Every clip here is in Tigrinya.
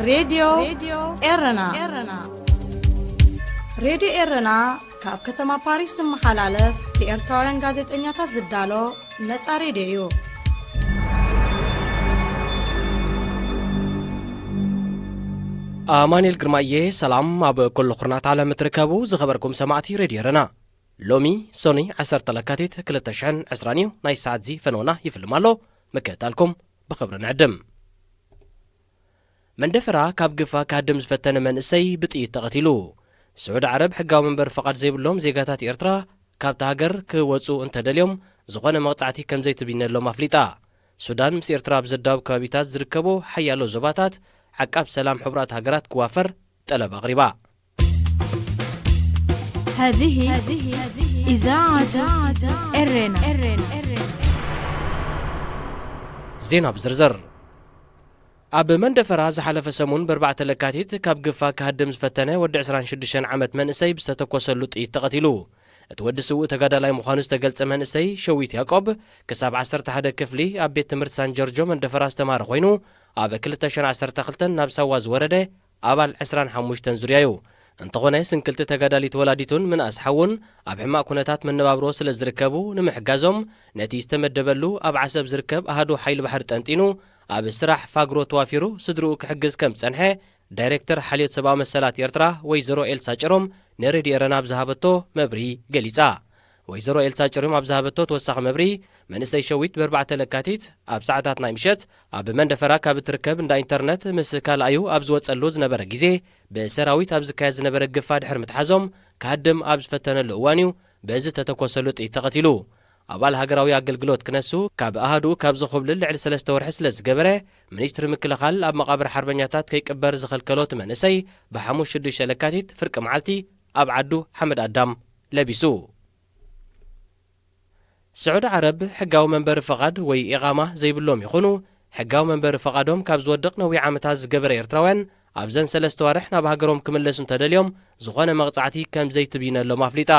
ሬድዮ ኤረና። ሬድዮ ኤረና ካብ ከተማ ፓሪስ ዝመሓላለፍ ብኤርትራውያን ጋዜጠኛታት ዝዳሎ ነጻ ሬድዮ እዩ። ኣማኑኤል ግርማየ፣ ሰላም ኣብ ኩሉ ኩርናት ዓለም እትርከቡ ዝኸበርኩም ሰማዕቲ ሬድዮ ኤረና። ሎሚ ሶኒ ዓሰርተ ለካቲት ክልተ ሽሕን ዕስራን እዩ። ናይ ሰዓት ዚ ፈነውና ይፍልም ኣሎ። ምክትታልኩም ብኽብሪ ንዕድም። መንደፈራ ካብ ግፋ ክሃድም ዝፈተነ መንእሰይ ብጥይት ተቐቲሉ። ስዑዲ ዓረብ ሕጋዊ መንበሪ ፍቓድ ዘይብሎም ዜጋታት ኤርትራ ካብታ ሃገር ክወጹ እንተደልዮም ዝኾነ መቕጻዕቲ ከም ዘይትብይነሎም ኣፍሊጣ። ሱዳን ምስ ኤርትራ ኣብ ዘዳውብ ከባቢታት ዝርከቦ ሓያሎ ዞባታት ዓቃብ ሰላም ሕቡራት ሃገራት ክዋፈር ጠለብ ኣቕሪባ። هذه إذاعة إرينا. ዜና ብዝርዝር። ኣብ መንደፈራ ዝሓለፈ ሰሙን ብኣርባዕተ ለካቲት ካብ ግፋ ክሃድም ዝፈተነ ወዲ ዕስራን ሽዱሽተን ዓመት መንእሰይ ብዝተተኮሰሉ ጥይት ተቐቲሉ። እቲ ወዲ ስዉእ ተጋዳላይ ምዃኑ ዝተገልጸ መንእሰይ ሸዊት ያቆብ ክሳብ ዓሰርተ ሓደ ክፍሊ ኣብ ቤት ትምህርቲ ሳን ጆርጆ መንደፈራ ዝተማሃረ ኮይኑ፣ ኣብ ክልተ ሽሕን ዓሰርተ ክልተን ናብ ሳዋ ዝወረደ ኣባል ዕስራን ሓሙሽተን ዙርያ እዩ። እንተኾነ ስንክልቲ ተጋዳሊት ወላዲቱን ምንኣስ ሓውን ኣብ ሕማቕ ኩነታት መነባብሮ ስለ ዝርከቡ ንምሕጋዞም ነቲ ዝተመደበሉ ኣብ ዓሰብ ዝርከብ ኣሃዱ ሓይሊ ባሕሪ ጠንጢኑ ኣብ ስራሕ ፋግሮ ተዋፊሩ ስድርኡ ክሕግዝ ከም ዝጸንሐ ዳይሬክተር ሓልዮት ሰብኣዊ መሰላት ኤርትራ ወይዘሮ ኤልሳ ጭሮም ንሬድዮ ኤረና ኣብ ዝሃበቶ መብርሂ ገሊጻ። ወይዘሮ ኤልሳ ጭሮም ኣብ ዝሃበቶ ተወሳኺ መብርሂ መንእሰይ ሸዊት ብኣርባዕተ ለካቲት ኣብ ሰዓታት ናይ ምሸት ኣብ መንደፈራ ካብ እትርከብ እንዳ ኢንተርነት ምስ ካልኣዩ ኣብ ዝወጸሉ ዝነበረ ግዜ ብሰራዊት ኣብ ዝካየድ ዝነበረ ግፋ ድሕሪ ምትሓዞም ክሃድም ኣብ ዝፈተነሉ እዋን እዩ በዚ ተተኮሰሉ ጥይት ተቐቲሉ። ኣባል ሃገራዊ ኣገልግሎት ክነሱ ካብ ኣሃዱኡ ካብ ዝኹብልል ልዕሊ ሰለስተ ወርሒ ስለ ዝገበረ፣ ሚኒስትሪ ምክልኻል ኣብ መቓብር ሓርበኛታት ከይቅበር ዝኸልከሎ እቲ መንእሰይ ብሓሙስ ሽዱሽተ ለካቲት ፍርቂ መዓልቲ ኣብ ዓዱ ሓመድ ኣዳም ለቢሱ። ስዑዲ ዓረብ ሕጋዊ መንበሪ ፍቓድ ወይ ኢቓማ ዘይብሎም ይኹኑ፣ ሕጋዊ መንበሪ ፍቓዶም ካብ ዝወድቕ ነዊሕ ዓመታት ዝገበረ ኤርትራውያን ኣብዘን ሰለስተ ዋርሕ ናብ ሃገሮም ክምለሱ እንተደልዮም ዝኾነ መቕጻዕቲ ከም ዘይትብይነሎም ኣፍሊጣ።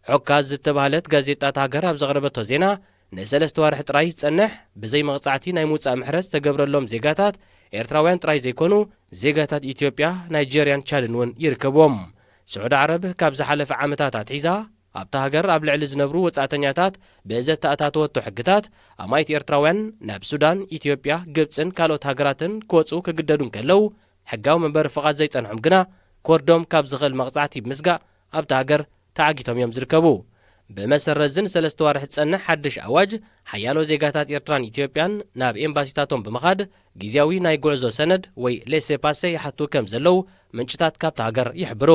ዖካዝ ዝተባህለት ጋዜጣ እታ ሃገር ኣብ ዘቕረበቶ ዜና፣ ንሰለስተ ዋርሕ ጥራይ ዝጸንሕ ብዘይ መቕጻዕቲ ናይ ምውጻእ ምሕረት ዝተገብረሎም ዜጋታት ኤርትራውያን ጥራይ ዘይኮኑ፣ ዜጋታት ኢትዮጵያ፣ ናይጀርያን ቻድን እውን ይርከብዎም። ስዑዲ ዓረብ ካብ ዝሓለፈ ዓመታት ኣትሒዛ ኣብታ ሃገር ኣብ ልዕሊ ዝነብሩ ወጻእተኛታት ብዘተኣታተወቶ ሕግታት፣ ኣማኢት ኤርትራውያን ናብ ሱዳን፣ ኢትዮጵያ፣ ግብጽን ካልኦት ሃገራትን ክወጹ ክግደዱ እንከለዉ፣ ሕጋዊ መንበሪ ፍቓድ ዘይጸንሖም ግና ክወርዶም ካብ ዝኽእል መቕጻዕቲ ብምስጋእ ኣብታ ሃገር ተዓጊቶም እዮም ዝርከቡ። ብመሰረት እዚ ንሰለስተ ዋርሕ ዝጸንሕ ሓድሽ ኣዋጅ፣ ሓያሎ ዜጋታት ኤርትራን ኢትዮጵያን ናብ ኤምባሲታቶም ብምኻድ ግዝያዊ ናይ ጉዕዞ ሰነድ ወይ ሌሴ ፓሴ ይሓቱ ከም ዘለዉ ምንጭታት ካብታ ሃገር ይሕብሩ።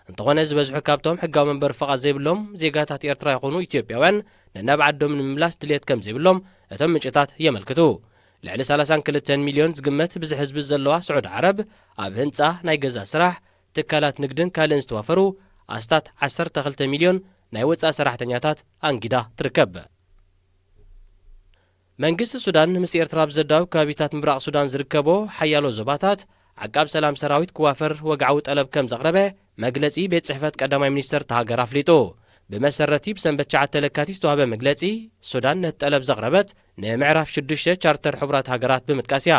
እንተኾነ፣ ዝበዝሑ ካብቶም ሕጋዊ መንበሪ ፍቓድ ዘይብሎም ዜጋታት ኤርትራ ይኹኑ ኢትዮጵያውያን ነናብ ዓዶም ንምምላስ ድልየት ከም ዘይብሎም እቶም ምንጭታት የመልክቱ። ልዕሊ ሰላሳን ክልተን ሚልዮን ዝግመት ብዝሒ ህዝቢ ዘለዋ ስዑዲ ዓረብ፣ ኣብ ህንጻ፣ ናይ ገዛ ስራሕ፣ ትካላት ንግድን ካልእን ዝተዋፈሩ ኣስታት ዓሰርተ ክልተ ሚልዮን ናይ ወጻኢ ሰራሕተኛታት ኣንጊዳ ትርከብ። መንግስቲ ሱዳን ምስ ኤርትራ ኣብ ዘዳውብ ከባቢታት ምብራቕ ሱዳን ዝርከቦ ሓያሎ ዞባታት ዓቃብ ሰላም ሰራዊት ክዋፈር ወግዓዊ ጠለብ ከም ዘቕረበ መግለጺ ቤት ጽሕፈት ቀዳማይ ሚኒስተር እታ ሃገር ኣፍሊጡ። ብመሰረቲ ብሰንበት ትሽዓተ ለካቲት ዝተዋህበ መግለጺ፣ ሱዳን ነቲ ጠለብ ዘቕረበት ንምዕራፍ ሽዱሽተ ቻርተር ሕቡራት ሃገራት ብምጥቃስ እያ።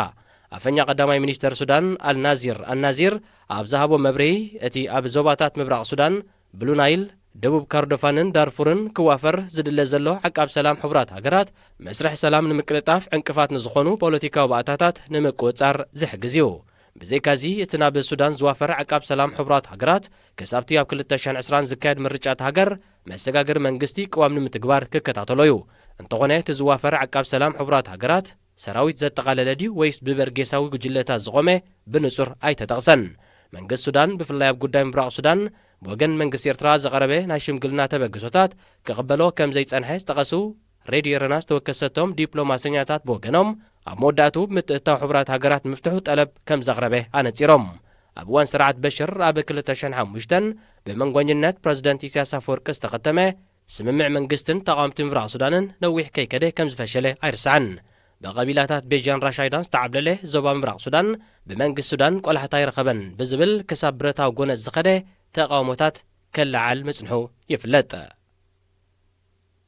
ኣፈኛ ቀዳማይ ሚኒስተር ሱዳን ኣልናዚር ኣልናዚር ኣብ ዝሃቦ መብርሂ፣ እቲ ኣብ ዞባታት ምብራቕ ሱዳን ብሉ ናይል፣ ደቡብ ካርዶፋንን ዳርፉርን ክዋፈር ዝድለ ዘሎ ዓቃብ ሰላም ሕቡራት ሃገራት፣ መስርሕ ሰላም ንምቅልጣፍ ዕንቅፋት ንዝኾኑ ፖለቲካዊ ባእታታት ንምቁጽጻር ዝሕግዝ እዩ። ብዘይካዚ፣ እቲ ናብ ሱዳን ዝዋፈር ዓቃብ ሰላም ሕቡራት ሃገራት፣ ክሳብቲ ኣብ ክልተ ሽሕን ዕስራን ዝካየድ ምርጫ እታ ሃገር፣ መሰጋገሪ መንግስቲ ቅዋም ንምትግባር ክከታተሎ እዩ። እንተኾነ፣ እቲ ዝዋፈር ዓቃብ ሰላም ሕቡራት ሃገራት፣ ሰራዊት ዘጠቓለለ ድዩ ወይስ ብበርጌሳዊ ጉጅለታት ዝቖመ ብንጹር ኣይተጠቕሰን። መንግስቲ ሱዳን፣ ብፍላይ ኣብ ጉዳይ ምብራቕ ሱዳን፣ ብወገን መንግስቲ ኤርትራ ዝቐረበ ናይ ሽምግልና ተበግሶታት ክቕበሎ ከም ዘይጸንሐ ዝጠቐሱ ሬድዮ ኤረና ዝተወከሰቶም ዲፕሎማሰኛታት ብወገኖም፣ ኣብ መወዳእቱ ብምትእትታው ሕቡራት ሃገራት ንምፍትሑ ጠለብ ከም ዘቕረበ ኣነጺሮም። ኣብ እዋን ስርዓት በሽር ኣብ ክልተ ሽሕን ሓሙሽተን ብመንጎኝነት ፕረዚደንት ኢሳያስ ኣፈወርቂ ዝተኸተመ ስምምዕ መንግስትን ተቓወምቲ ምብራቕ ሱዳንን ነዊሕ ከይከደ ከም ዝፈሸለ ኣይርሳዕን። ብቐቢላታት ቤጃን ራሻይዳን ዝተዓብለለ ዞባ ምብራቕ ሱዳን ብመንግስቲ ሱዳን ቆላሕታ ኣይረኸበን ብዝብል ክሳብ ብረታዊ ጎነጽ ዝኸደ ተቓውሞታት ከለዓዕል ምጽንሑ ይፍለጥ።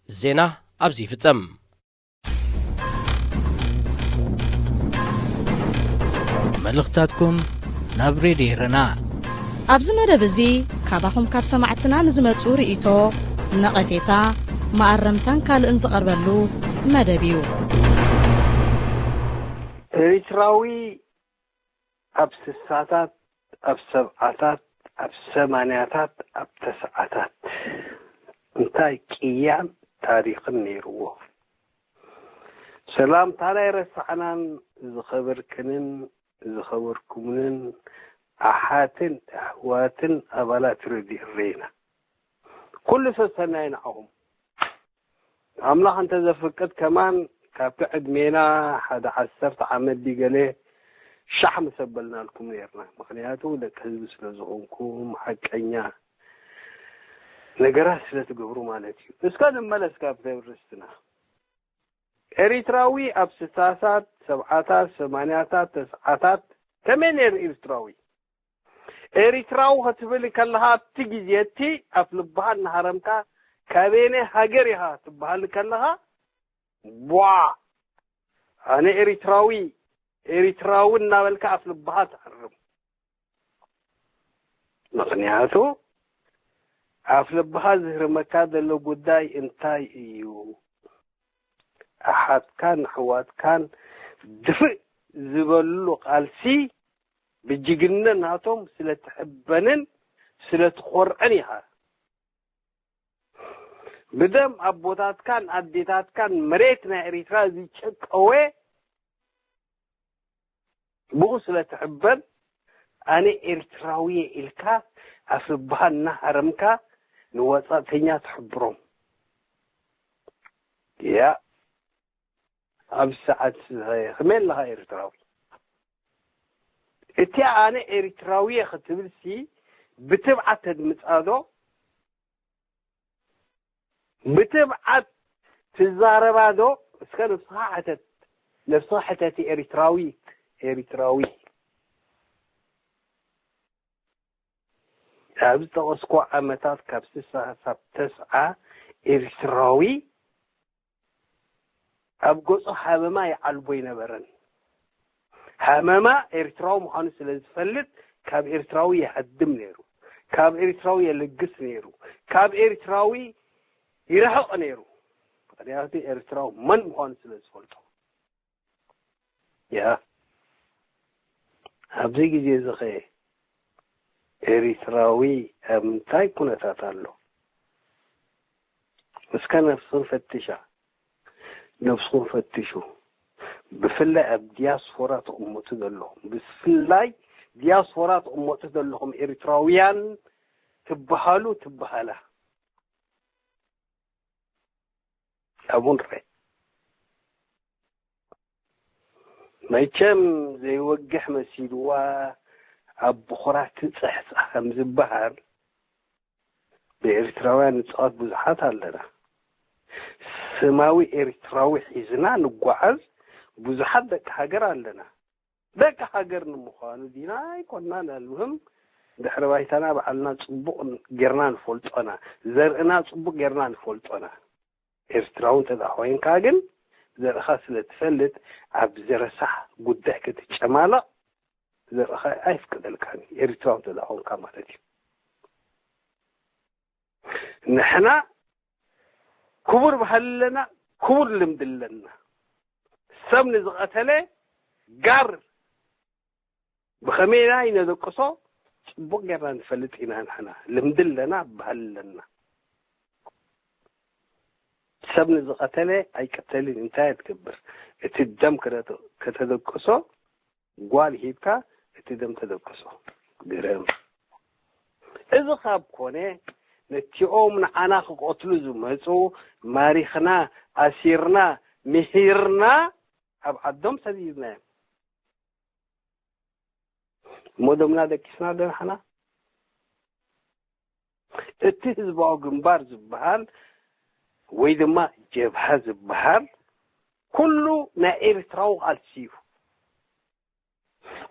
ዜና ኣብዚ ይፍጸም። መልእኽትታትኩም ናብ ሬድዮ ኤረና። ኣብዚ መደብ እዚ ካባኹም ካብ ሰማዕትና ንዝመጹ ርእይቶ፣ ነቐፌታ፣ መኣረምታን ካልእን ዝቐርበሉ መደብ እዩ። ኤሪትራዊ ኣብ ስሳታት፣ ኣብ ሰብዓታት፣ ኣብ ሰማንያታት፣ ኣብ ተስዓታት እንታይ ቅያን ታሪኽን ነይርዎ? ሰላምታ ናይ ረሳዕናን ዝኸበርክንን ዝኸበርኩምንን ኣሓትን ኣሕዋትን ኣባላት ሬድዮ ኤረና። ኩሉ ሰሰናይ ንዓኹም። ኣምላኽ እንተ ዘፍቅድ ከማን ካብቲ ዕድሜና ሓደ ዓሰርተ ዓመት ድዩ ገለ ሻሕ ምስ ኣበልናልኩም ነይርና። ምኽንያቱ ደቂ ህዝቢ ስለ ዝኾንኩም ሓቀኛ ነገራት ስለ ትገብሩ ማለት እዩ። እስከ ንመለስ ካብቲ ኣርእስትና። ኤሪትራዊ ኣብ ስሳታት፣ ሰብዓታት፣ ሰማንያታት፣ ተስዓታት ከመይ ነይሩ ኤሪትራዊ? ኤሪትራዊ ክትብል ከለኻ ኣብቲ ግዜ እቲ ኣፍ ልብኻ እናሃረምካ ካበየናይ ሃገር ኢኻ ትበሃል ከለኻ ቧ ኣነ ኤሪትራዊ ኤሪትራዊ እናበልካ ኣፍ ልብኻ ትሃርም። ምኽንያቱ ኣፍ ልብኻ ዝህርመካ ዘሎ ጉዳይ እንታይ እዩ? ኣሓትካን ኣሕዋትካን ድፍእ ዝበሉ ቃልሲ ብጅግንነት ናቶም ስለ ትሕበንን ስለ ትኾርዕን ኢኻ። ብደም ኣቦታትካን ኣዴታትካን መሬት ናይ ኤሪትራ ዝጨቀወ ብኡ ስለ ትሕበን ኣነ ኤርትራዊ እየ ኢልካ ኣፍ ልብኻ እናሃረምካ ንወጻእተኛ ትሕብሮም። ያ ኣብ ሰዓት ከመይ ኣለኻ ኤርትራዊ? እቲ ኣነ ኤርትራዊ እየ ክትብል ሲ ብትብዓት ተድምጻ ዶ? ብትብዓት ትዛረባ ዶ? እስከ ነብስኻ ሕተት። ነብስኻ ሕተቲ ኤርትራዊት፣ ኤርትራዊ። ኣብ ዝጠቐስኩ ዓመታት ካብ ስሳ ክሳብ ተስዓ ኤርትራዊ ኣብ ገጹ ሃመማ ይዓልቦ ኣይነበረን። ሃመማ ኤርትራዊ ምዃኑ ስለ ዝፈልጥ ካብ ኤርትራዊ ይሃድም ነይሩ። ካብ ኤርትራዊ የልግስ ነይሩ። ካብ ኤርትራዊ ይርሕቕ ነይሩ። ምኽንያቱ ኤርትራዊ መን ምዃኑ ስለ ዝፈልጦ። ያ ኣብዚ ግዜ እዚ ኸ ኤሪትራዊ ኣብ ምንታይ ኩነታት ኣሎ? እስከ ነብስኽን ፈትሻ፣ ነብስኹም ፈትሹ። ብፍላይ ኣብ ዲያስፖራ ትቕመጡ ዘለኹም፣ ብፍላይ ዲያስፖራ ትቕመጡ ዘለኹም ኤሪትራውያን ትበሃሉ ትበሃላ። ኣብኡ ንርኤ። መቸም ዘይወግሕ መሲልዋ ኣብ ብኹራት ትጽሕጻ ከም ዝበሃል፣ ብኤርትራውያን ንጻወት ብዙሓት ኣለና። ስማዊ ኤርትራዊ ሒዝና ንጓዓዝ ብዙሓት ደቂ ሃገር ኣለና። ደቂ ሃገር ንምዃኑ ዲና ኣይኮናን ኣልምህም ድሕሪ ባይታና ባዕልና ጽቡቕ ጌርና ንፈልጦና፣ ዘርእና ጽቡቕ ጌርና ንፈልጦና። ኤርትራዊ እንተ ደኣ ኮይንካ ግን ዘርእኻ ስለ ትፈልጥ ኣብ ዝረሳሕ ጉዳይ ክትጨማለቕ ዘርእኻ ኣይፍቀደልካን እዩ። ኤርትራዊ እንተ ደኣ ኮንካ ማለት እዩ። ንሕና ክቡር ባህሊ ኣለና፣ ክቡር ልምዲ ኣለና። ሰብ ንዝቐተለ ጋር ብኸመይ ኢና ይነደቅሶ ጽቡቕ ጌርና ንፈልጥ ኢና። ንሕና ልምዲ ኣለና፣ ባህሊ ኣለና። ሰብ ንዝቐተለ ኣይቅተልን። እንታይ ትገብር? እቲ ደም ከተ-፣ ከተደቅሶ ጓል ሂብካ እቲ ደም ተደቅሶ። ግርም። እዚ ካብ ኮነ ነቲኦም ንዓና ክቐትሉ ዝመጹ ማሪኽና፣ ኣሲርና፣ ምሂርና ኣብ ዓዶም ሰዲድናዮም። እሞ ደምና ደቂስና ዶ ንሕና? እቲ ህዝባዊ ግንባር ዝበሃል ወይ ድማ ጀብሃ ዝበሃል ኩሉ ናይ ኤርትራዊ ቃልሲ እዩ።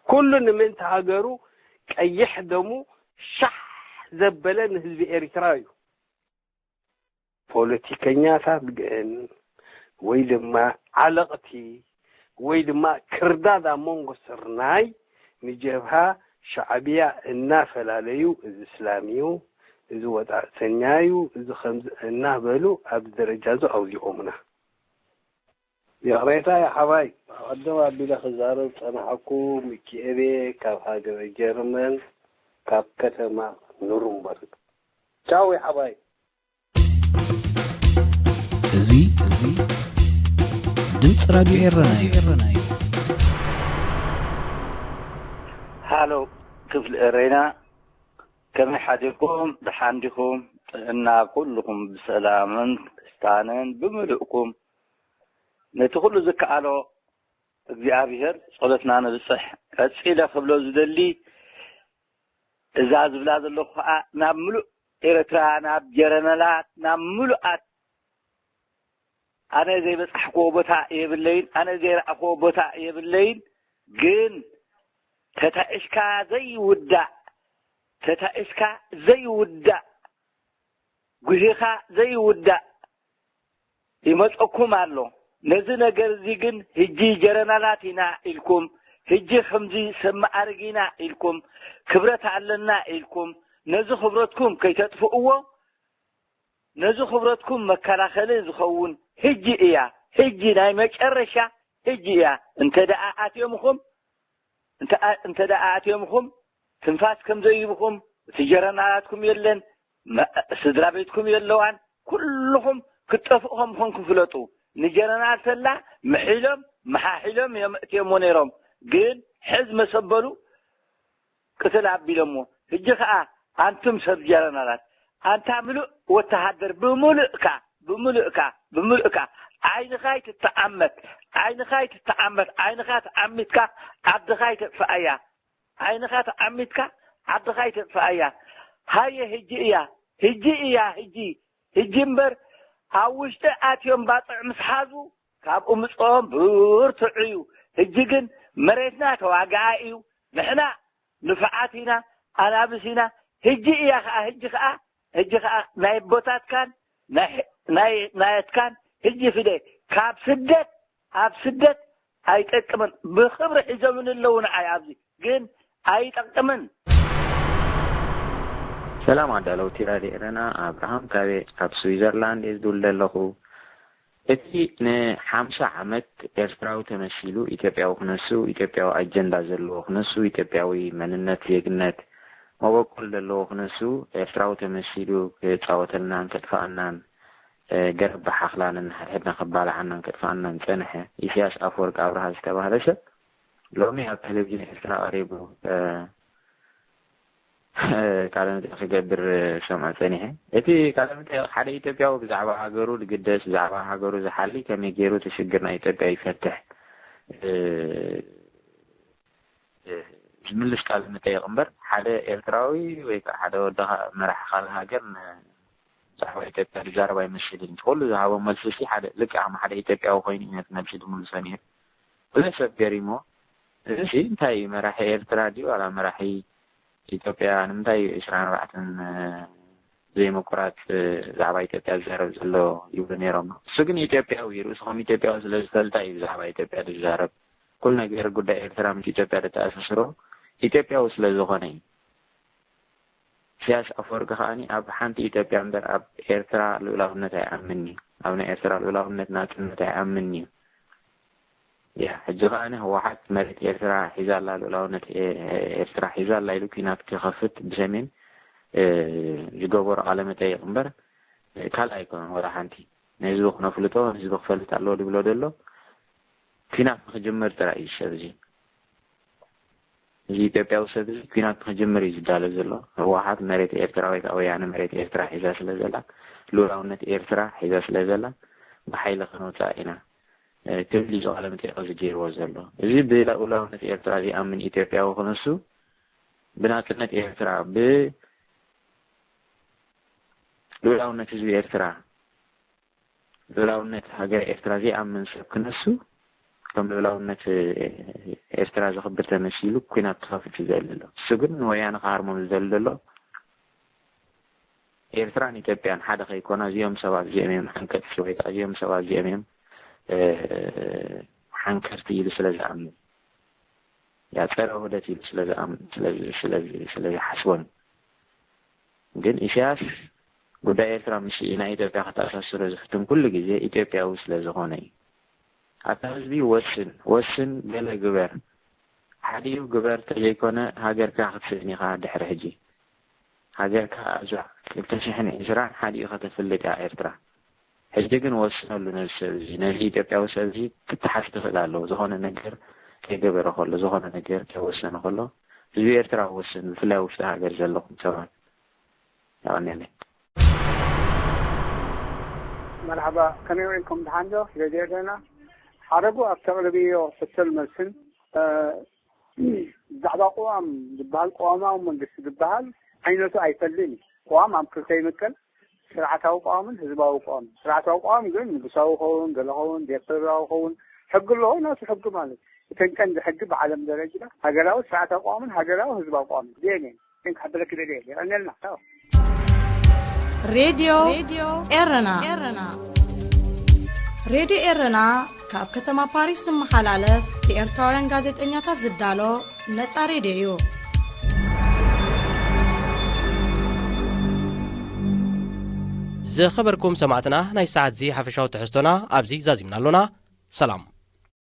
ኩሉ ንምእንቲ ሃገሩ ቀይሕ ደሙ ሻሕ ዘበለ ንህዝቢ ኤርትራ እዩ። ፖለቲከኛታት ግን ወይ ድማ ዓለቕቲ ወይ ድማ ክርዳድ ኣብ መንጎ ስርናይ ንጀብሃ ሻዕብያ እናፈላለዩ፣ እዚ እስላም እዩ፣ እዚ ወጻእተኛ እዩ፣ እዚ ከምዚ እናበሉ ኣብዚ ደረጃ እዚ ኣውዲቖሙና። ይቕሬታ ይሓባይ፣ ኣቐድም ኣቢለ ክዛረብ ጸናሕኩ። ሚኪኤል እየ ካብ ሃገረ ጀርመን፣ ካብ ከተማ ኑርንበርግ። ቻው ይሓባይ። እዚ እዚ ድምፂ ራድዮ ኤረና እዩ። ሃሎ ክፍሊ ኤረና፣ ከመይ ሓዲርኩም? ደሓን ዲኹም? ጥዕና ኩልኹም ብሰላምን ስታንን ብምልእኩም፣ ነቲ ኩሉ ዝከኣሎ እግዚኣብሔር ጸሎትና ነብጽሕ። ቀጺለ ክብሎ ዝደሊ፣ እዛ ዝብላ ዘለኹ ከኣ ናብ ምሉእ ኤርትራ፣ ናብ ጀረነላት፣ ናብ ምሉኣት፣ ኣነ ዘይበጻሕክዎ ቦታ የብለይን፣ ኣነ ዘይረኣኽዎ ቦታ የብለይን። ግን ተታዒስካ ዘይውዳእ፣ ተታዒስካ ዘይውዳእ፣ ጉሂኻ ዘይውዳእ ይመጸኩም ኣሎ። ነዚ ነገር እዚ ግን ህጂ ጀረናላት ኢና ኢልኩም፣ ህጂ ከምዚ ሰብ መኣርግ ኢና ኢልኩም፣ ክብረት ኣለና ኢልኩም፣ ነዚ ክብረትኩም ከይተጥፍእዎ፣ ነዚ ክብረትኩም መከላኸሊ ዝኸውን ህጂ እያ። ህጂ ናይ መጨረሻ ህጂ እያ። እንተ ደኣ ኣትዮምኹም፣ እንተ ደኣ ኣትዮምኹም ትንፋስ ከም ዘይብኹም፣ እቲ ጀረናላትኩም የለን፣ ስድራ ቤትኩም የለዋን፣ ኩልኹም ክትጠፍኡ ከም ምኾንኩም ፍለጡ። ንጀረናል ተላ ምሒሎም መሓሒሎም እዮም እትዮሞ ነይሮም። ግን ሕዝ መሰበሉ ቅትል ኣቢሎሞ። ሕጂ ኸኣ ኣንቱም ሰብ ጀረናላት፣ ኣንታ ምሉእ ወተሃደር ብምሉእካ፣ ብምሉእካ፣ ብምሉእካ ዓይንኻ ኣይትተዓመት፣ ዓይንኻ ኣይትተዓመት፣ ዓይንኻ ተዓሚትካ ዓድኻ ኣይተጥፍኣያ። ዓይንኻ ተዓሚትካ ዓድኻ ኣይተጥፍኣያ። ሃየ ህጂ እያ፣ ህጂ እያ፣ ህጂ፣ ህጂ እምበር ኣብ ውሽጢ ኣትዮም ባጽዕ ምስ ሓዙ ካብኡ ምጽኦም ብርትዑ እዩ። ህጂ ግን መሬትና ተዋግኣ እዩ። ንሕና ንፉዓት ኢና፣ ኣናብስ ኢና። ህጂ እያ ኸኣ፣ ህጂ ኸኣ፣ ህጂ ኸኣ ናይ ኣቦታትካን ናይ ናይ ናየትካን ህጂ ፍደ ካብ ስደት ኣብ ስደት ኣይጠቅምን። ብኽብሪ ሒዞምን ኣለዉ ንዓይ ኣብዚ ግን ኣይጠቅምን። ሰላም ኣዳለውቲ ራድዮ ኤረና፣ ኣብርሃም ካቤ ካብ ስዊዘርላንድ እየ ዝድውል ዘለኹ። እቲ ንሓምሳ ዓመት ኤርትራዊ ተመሲሉ ኢትዮጵያዊ ክነሱ፣ ኢትዮጵያዊ ኣጀንዳ ዘለዎ ክነሱ፣ ኢትዮጵያዊ መንነት ዜግነት መበቆል ዘለዎ ክነሱ ኤርትራዊ ተመሲሉ ክጻወተልናን ከጥፍኣናን ገረብ ብሓኽላን ንሓድሕድና ከባልዓናን ከጥፍኣናን ዝጸንሐ ኢሳያስ ኣፈወርቂ ኣብርሃ ዝተባህለ ሰብ ሎሚ ኣብ ቴሌቪዥን ኤርትራ ቀሪቡ ቃለ መጠይቕ ክገብር ሰምዖ ጸኒሐ። እቲ ቃለ መጠይቕ ሓደ ኢትዮጵያዊ ብዛዕባ ሃገሩ ዝግደስ፣ ብዛዕባ ሃገሩ ዝሓሊ፣ ከመይ ገይሩ እቲ ሽግር ናይ ኢትዮጵያ ይፈትሕ ዝምልስ ቃለ መጠይቕ እምበር ሓደ ኤርትራዊ ወይ ከዓ ሓደ ወዲ መራሒ ካልእ ሃገር ብዛዕባ ኢትዮጵያ ዝዛረብ ኣይመስልን። እቲ ኩሉ ዝሃቦ መልሲ ሲ ሓደ ልክዕ ከም ሓደ ኢትዮጵያዊ ኮይኑ እዩ ነቲ መልሲ ዝምልሶ ነይሩ። ብዙሕ ሰብ ገሪሞ እዚ ሲ እንታይ እዩ መራሒ ኤርትራ ድዩ ዋላ መራሒ ኢትዮጵያ ንምንታይ እዩ ዕስራን ኣርባዕተን ዘይምቁራጽ ብዛዕባ ኢትዮጵያ ዝዛረብ ዘሎ ይብሉ ነይሮም። እሱ ግን ኢትዮጵያዊ እዩ። ርእሱ ከም ኢትዮጵያዊ ስለ ዝፈልጣ እዩ ብዛዕባ ኢትዮጵያ ዝዛረብ። ኩሉ ነገር ጉዳይ ኤርትራ ምስ ኢትዮጵያ ዝተኣሳስሮ ኢትዮጵያዊ ስለ ዝኾነ እዩ። ኢሳያስ ኣፈወርቂ ከኣ ኣብ ሓንቲ ኢትዮጵያ እምበር ኣብ ኤርትራ ልኡላውነት ኣይኣምን እዩ። ኣብ ናይ ኤርትራ ልኡላውነት ናጽነት ኣይኣምን እዩ። ያ ሕጂ ከኣ ህወሓት መሬት ኤርትራ ሒዛ ኣላ፣ ልኡላውነት ኤርትራ ሒዛ ኣላ ኢሉ ኲናት ክኸፍት ብሰሜን ዝገበሮ ቃለ መጠይቕ እምበር ካልእ ኣይኮነን። ወላ ሓንቲ ንህዝቢ ክነፍልጦ ህዝቢ ክፈልጥ ኣለዎ ዝብሎ ዘሎ ኲናት ንክጅምር ጥራይ እዩ ሰብ እዚ። እዚ ኢትዮጵያዊ ሰብ እዚ ኲናት ንክጅምር እዩ ዝዳሎ ዘሎ። ህወሓት መሬት ኤርትራ ወይ ከዓ ወያነ መሬት ኤርትራ ሒዛ ስለ ዘላ፣ ልኡላውነት ኤርትራ ሒዛ ስለ ዘላ ብሓይሊ ከነውፅኣ ኢና ክብል እዩ ቃለ መጠይቕ እዚ ገይርዎ ዘሎ። እዚ ብልኡላውነት ኤርትራ ዘይኣምን ኢትዮጵያዊ ክነሱ ብናፅነት ኤርትራ ብልኡላውነት ህዝቢ ኤርትራ ልኡላውነት ሃገረ ኤርትራ ዘይኣምን ሰብ ክነሱ ከም ልኡላውነት ኤርትራ ዘኽብር ተመሲሉ ኲናት ክኸፍት ይዘእል ኣሎ። እሱ ግን ንወያነ ክሃርሞም ዝደሊ ዘሎ ኤርትራን ኢትዮጵያን ሓደ ከይኮና እዚኦም ሰባት እዚኦም እዮም ሓንቀጥቲ ወይ ከዓ እዚኦም ሰባት እዚኦም እዮም ሓንከርቲ ኢሉ ስለ ዝኣምን ያ ጸረ ውህደት ኢሉ ስለ ዝሓስቦን። ግን ኢሳያስ ጉዳይ ኤርትራ ምስ ናይ ኢትዮጵያ ከተኣሳስሮ ዝፍትን ኩሉ ግዜ ኢትዮጵያዊ ስለ ዝኾነ እዩ። ኣታ ህዝቢ ወስን ወስን ገለ ግበር፣ ሓዲኡ ግበር ተዘይኮነ ሃገርካ ክትስእን ኢኻ። ድሕሪ ሕጂ ሃገርካ ኣብዛ ክልተ ሽሕን ዕስራን ሓዲኡ ከተፍልጥ እያ ኤርትራ። ሕጂ ግን ወስነሉ ነዚ ሰብ እዚ፣ ነዚ ኢትዮጵያዊ ሰብ እዚ ክትሓስ ትኽእል ኣለዎ። ዝኾነ ነገር ከይገበረ ከሎ ዝኾነ ነገር ከይወሰነ ከሎ ህዝቢ ኤርትራ ወስን፣ ብፍላይ ውሽጢ ሃገር ዘለኹም ሰባት። ያውኔለ መርሓባ፣ ከመይ ውዒልኩም? ደሓን ዶ? ሬድዮ ዜና ሓረጉ ኣብ ተቕርብዮ ሕቶን መልስን ብዛዕባ ቅዋም ዝበሃል፣ ቅዋማዊ መንግስቲ ዝበሃል ዓይነቱ ኣይፈልይን እዩ። ቅዋም ኣብ ክልተ ይምቀል፣ ስርዓታዊ ቅዋምን ህዝባዊ ቅዋምን። ስርዓታዊ ቅዋም ግን ንጉሳዊ ይኸውን፣ ገለ ይኸውን፣ ዲክታቶራዊ ይኸውን፣ ሕጊ ኣለዎ፣ ናቱ ሕጊ ማለት እዩ። እተን ቀንዲ ሕጊ ብዓለም ደረጃ ሃገራዊ ስርዓታዊ ቅዋምን ሃገራዊ ህዝባዊ ቅዋምን እዚአን እየን። እዚአን ክሕብረኪ ደልየ እየ። የቐንየልና። ቻው። ሬድዮ ኤረና። ሬድዮ ኤረና ካብ ከተማ ፓሪስ ዝመሓላለፍ ብኤርትራውያን ጋዜጠኛታት ዝዳሎ ነጻ ሬድዮ እዩ። ዝኸበርኩም ሰማዕትና፣ ናይ ሰዓት እዚ ሓፈሻዊ ትሕዝቶና ኣብዚ ዛዚምና ኣሎና። ሰላም።